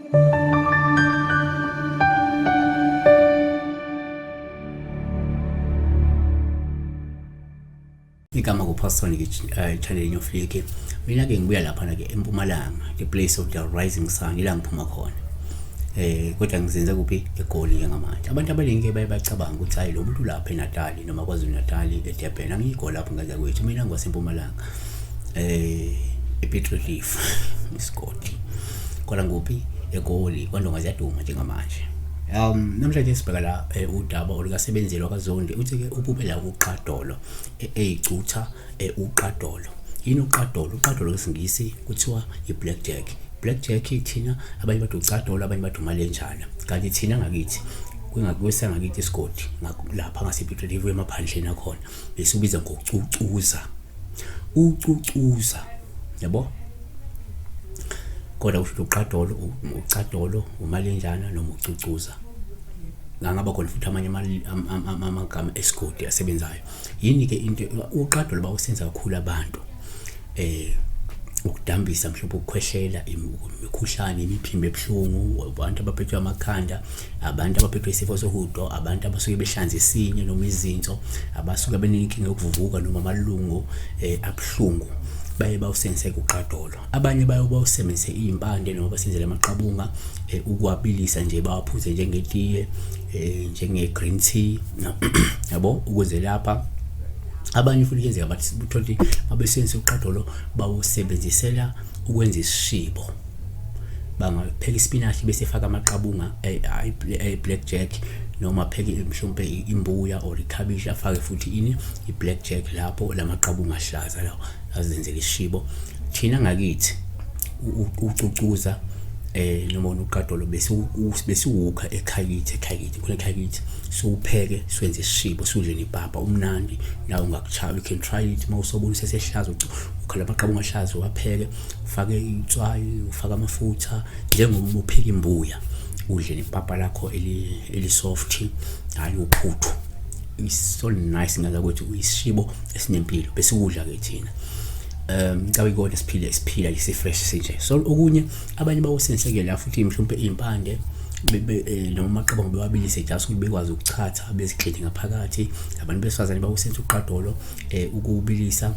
Igama kuPastor ke channel Nyofliki. Mina ke ngibuya lapha na ke eMpumalanga, the place of the rising sun, ila ngiphuma khona. Kodwa ngizenze kuphi? EGoli ke ngamanje. Abantu abaningi ke baye bacabanga ukuthi hayi, lo muntu lapha eNatal noma KwaZulu Natal, eDurban. Angikho lapho ngaza kwethu, mina ngwasempumalanga. EPiet Retief isigodi. Kodwa nguphi? EGoli, kwaNdonga ziyaduma njengamanje. Namhlanje sibheka la udaba olukaSebenzile kaZondi, uthi ke uphuphe la uqadolo eyicutha uqadolo. Yini uqadolo? Uqadolo ngesingisi kuthiwa i-black jack. Black jack thina abanye bathi ucadolo, abanye bathi umalenjana. Kanti thina ngakithi kwengakithi isigodi lapha ngasePiet Retief emaphandleni akhona bese ubiza ngocucuza. Ucucuza. Yabo? Kodwa kusho uqadolo, ucadolo, umalenjana noma ucucuza. Ngangaba khona futhi amanye amagama esigodi asebenzayo. Yini ke into uqadolo bawusenza kakhulu abantu ukudambisa mhlawumbe ukukhwehlela, imikhuhlane, imiphimbo ebuhlungu, abantu abaphethwe amakhanda, abantu abaphethwe isifo sohudo, abantu abasuke behlanza isinye noma izinso, abasuke benenkinga yokuvuvuka noma amalungu abuhlungu, baye bawusebenzise uqadolo. Abanye baye bawusebenzise iy'mpande noma basenzele amaqabunga, ukuwabilisa nje bawaphuze njengetiye, njenge-green tea, yabo, ukuze lapha. Abanye futhi kuyenzeka bathi uthole ukuthi mabesebenzisa uqadolo bawusebenzisela ukwenza isishibo. Bangapheka isipinashi bese faka amaqabunga e-black jack, noma pheke mhlawumbe imbuya or ikhabishi, afake futhi ini, i-black jack lapho, lamaqabunga ahlaza lawo, azenzele isishibo. Thina ngakithi ucucuza noma uqadolo bese besiwukha ekhakithi khona ekhakithi, siwupheke, siwenze isishibo, siwudle nepapa, umnandi nawe ungakuchaya. You can try it uma usobona usesehlaza, ukha lamaqabunga ahlaza, uwapheke, ufake itswayi, ufake amafutha njengoba upheka imbuya, udle nepapa lakho eli soft, hayi uphuthu. Is so nice ngaza ukuthi uyishibo esinempilo, bese ukudla ke thina ngicabanga ikona siphile, siphila nje, fresh sinje. So okunye abanye bawusebenzise la futhi mhlawumbe impande noma amaqabunga, bewabilise just ukuthi bekwazi ukuchatha, bezigxile ngaphakathi. Abantu besifazane bawusebenzisa uqadolo ukuwubilisa,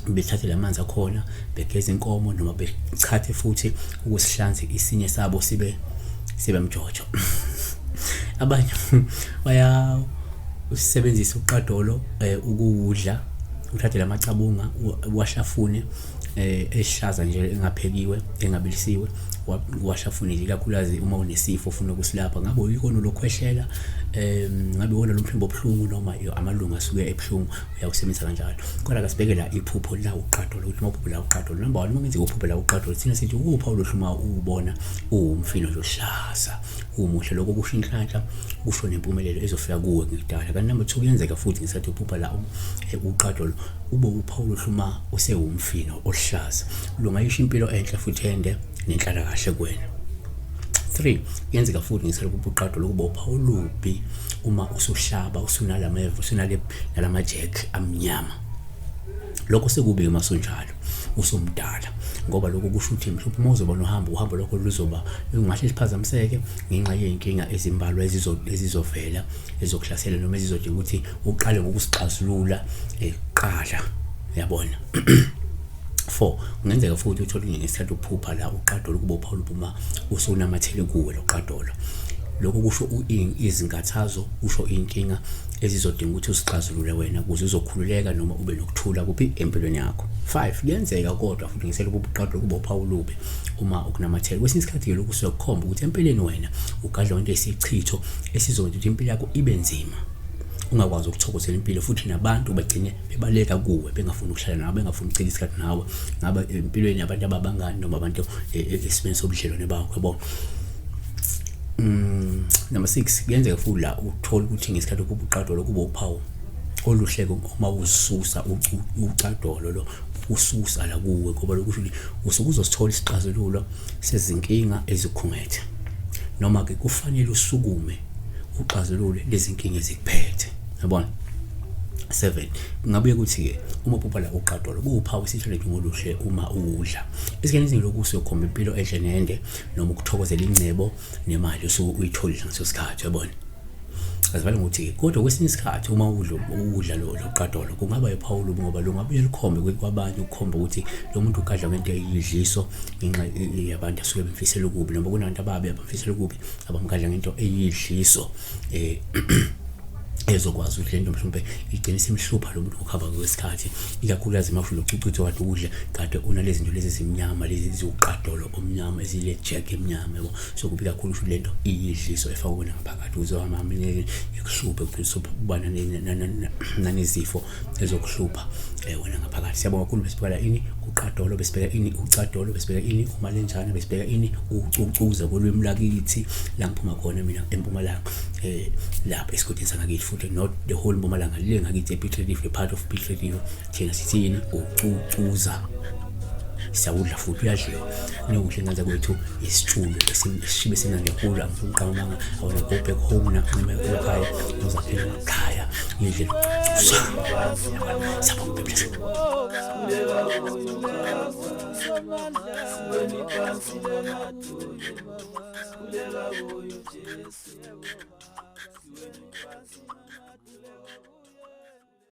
bethathe lamanzi akhona begeza inkomo noma bechathe futhi ukusihlanze isinye sabo sibe mjojo. Abanye baya usebenzisa uqadolo ukuwudla, uthathe lamacabunga uwahlafune ehlaza nje, engaphekiwe, engabilisiwe, uwahlafune nje, ikakhulukazi uma unesifo ufuna ukusilapha, ngabe uyikona lokhwehlela, ngabe iwona lo mphimbo obuhlungu noma amalungu asuke ebuhlungu, uyawusebenzisa kanjalo. Kodwa kasibheke la iphupho la uqadolo, ukuthi uma uphupho la uqadolo, number 1, uma kungenzeka uphupho la uqadolo, thina sithi upha oluhle uma uwubona uwumfino nje ohlaza umuhle, lokho kusho inhlanhla, kusho nempumelelo ezofika kuwe ngekudala. Kanti number 2, kuyenzeka futhi ngesikhathi uphupha la uqadolo ube uphawu oluhle uma usewumfino ohlaza, lungayisho impilo enhle futhi ende nenhlalakahle kuwena. 3, kuyenzeka futhi ngesikhathi uphupha uqadolo kuba uphawu olubi uma usuhlaba, usunalameva, usunale nalama jack amnyama. Lokho sekubi uma sunjalo usumdala, ngoba lokho kusho ukuthi mhlawumbe uma uzoba nohambo, uhambo lokho luzoba lungahle liphazamiseke ngenxa yey'nkinga ezimbalwa ezizovela, ezizokuhlasela noma ezizodinga ukuthi uqale ngokusixazulula kuqala, yabona. 4, kungenzeka futhi uthole ngesikhathi uphupha la uqadolo kuba uphawu uma usunamathele kuwe lo qadolo, lokho kusho izinkathazo, kusho inkinga ezizodinga ukuthi usixazulule wena ukuze uzokhululeka noma ube nokuthula kuphi? Empilweni yakho. 5, kuyenzeka kodwa futhi ngisele ubuqadolo kuba uphawu olubi uma ukunamathela kwesinye isikhathi-ke, lokhu kusuke kukhomba ukuthi empeleni wena ugadla into esichitho esizokwenza ukuthi impilo yakho ibe nzima, ungakwazi ukuthokozela impilo, futhi nabantu bagcine bebaleka kuwe, bengafuni ukuhlala nawe, bengafuni ukuchitha isikhathi nawe, ngabe empilweni abantu ababangani noma abantu esimeni sobudlelwane bakho, yabo. Number 6, kuyenzeka futhi la uthola ukuthi ngesikhathi uphupha uqadolo kuba uphawu oluhle uma ususa ucadolo lo, ususa la kuwe, ngoba lokhu kusho ukuthi usuke uzosithola isixazululo sezinkinga ezikukhungethe, noma ke kufanele usukume uxazulule lezi nkinga ezikuphethe, yabona. 7 Kungabuye kuthi-ke uma uphupha la uqadolo kuwuphawu isithelo njengoluhle uma uwudla. Esikhathini esiningi lokhu kusuke kukhomba impilo enhle nende noma ukuthokozela ingcebo nemali osuke uyitholile ngaleso sikhathi uyabona. Azivale ngokuthi-ke kodwa kwesinye isikhathi uma udla ukudla lo loqadolo kungaba iphawu olubi ngoba lungabuye lukhombe kwabanye ukukhomba ukuthi lo muntu ugadla ngento eyidliso ngenxa yabantu asuke bemfisela okubi noma kunabantu ababi abamfisela okubi abamgadla ngento eyidliso eh ezokwazi ukuthi lento mhlawumbe igcine isimhlupha lo muntu ngokuhamba kwesikhathi ikakhulukazi uma ufuna ucucuthe kade ukudla kade unalezi zinto lezi ezimnyama lezi ziwuqadolo omnyama ezile jack emnyama yabo so kubi kakhulu ukuthi lento iyidliso efakwe wena ngaphakathi ukuze wamama ikuhluphe kugcine usuba nanezifo ezokuhlupha eh, wena ngaphakathi. Siyabonga kakhulu, besibheka ini uqadolo, besibheka ini ucadolo, besibheka ini umalenjana, besibheka ini ucucuza kolwimi lakithi la ngiphuma khona mina empumalanga eh lapha esigodini sangakithi futhi not the whole Mpumalanga le ngakithi ePiet Retief, the part of Piet Retief thina sithi yini ucucuza siyawudla futhi uyadliwa nokudla ingane kwethu isitshulo esishibe simnandi kakhulu angifuni ukuqamba amanga I wanna go back home naqhuma ekhaya ngizophela ekhaya ngidle siyabonga please.